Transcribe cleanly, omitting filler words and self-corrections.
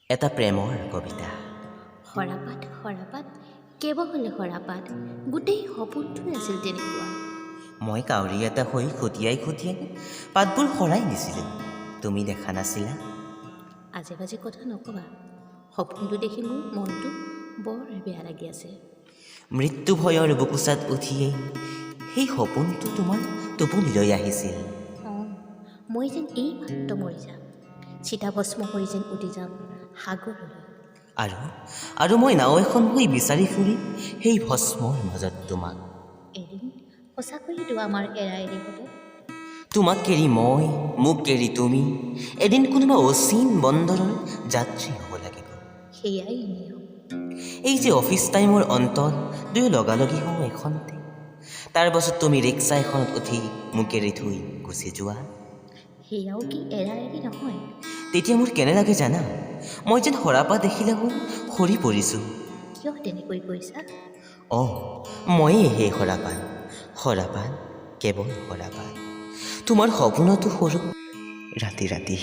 এটা প্ৰেমৰ কবিতা। সৰাপাত, সৰাপাত, কেৱল সৰাপাত। গোটেই সপোনটোৱে আছিল তেনেকুৱা। মই কাউৰী এটা হৈ খটিয়াই খটিয়াই পাতবোৰ সৰাই দিছিলোঁ, তুমি দেখা নাছিলা। আজে বাজে কথা নক'বা। সপোনটো দেখি মোৰ মনটো বৰ বেয়া লাগি আছে। মৃত্যু ভয়ৰ বুকুচাত উঠিয়েই সেই সপোনটো তোমাৰ টোপনিলৈ আহিছিল। অঁ, মই যেন এই মাত্ৰ মৰি যাম, চিতাভস্ম হৈ যেন উটি যাম সাগৰলৈ। আৰু মই নাও এখন হৈ বিচাৰি ফুৰিম সেই ভস্মৰ মাজত তোমাক। এদিন সঁচাকৈয়েতো আমাৰ এৰা এৰি হ'ব। তোমাক এৰি মই, মোক এৰি তুমি এদিন কোনোবা অচিন বন্দৰৰ যাত্ৰী হ'ব লাগিব। সেয়াই নিয়ম। এই যে অফিচ টাইমৰ অন্তত দুয়ো লগালগি হওঁ এখনতে, তাৰ পাছত তুমি ৰিক্সা এখনত উঠি মোক এৰি থৈ গুচি যোৱা। সেয়াও কি এৰা এৰি নহয়? তেতিয়া মোৰ কেনে লাগে জানা? মই যেন সৰাপাত দেখিলে হৈ সৰি পৰিছোঁ। কিয় তেনেকৈ কৈছা? অঁ, ময়েই সেই সৰাপাত, সৰাপাত, কেৱল সৰাপাত। তোমাৰ সপোনতো সৰু ৰাতি ৰাতি।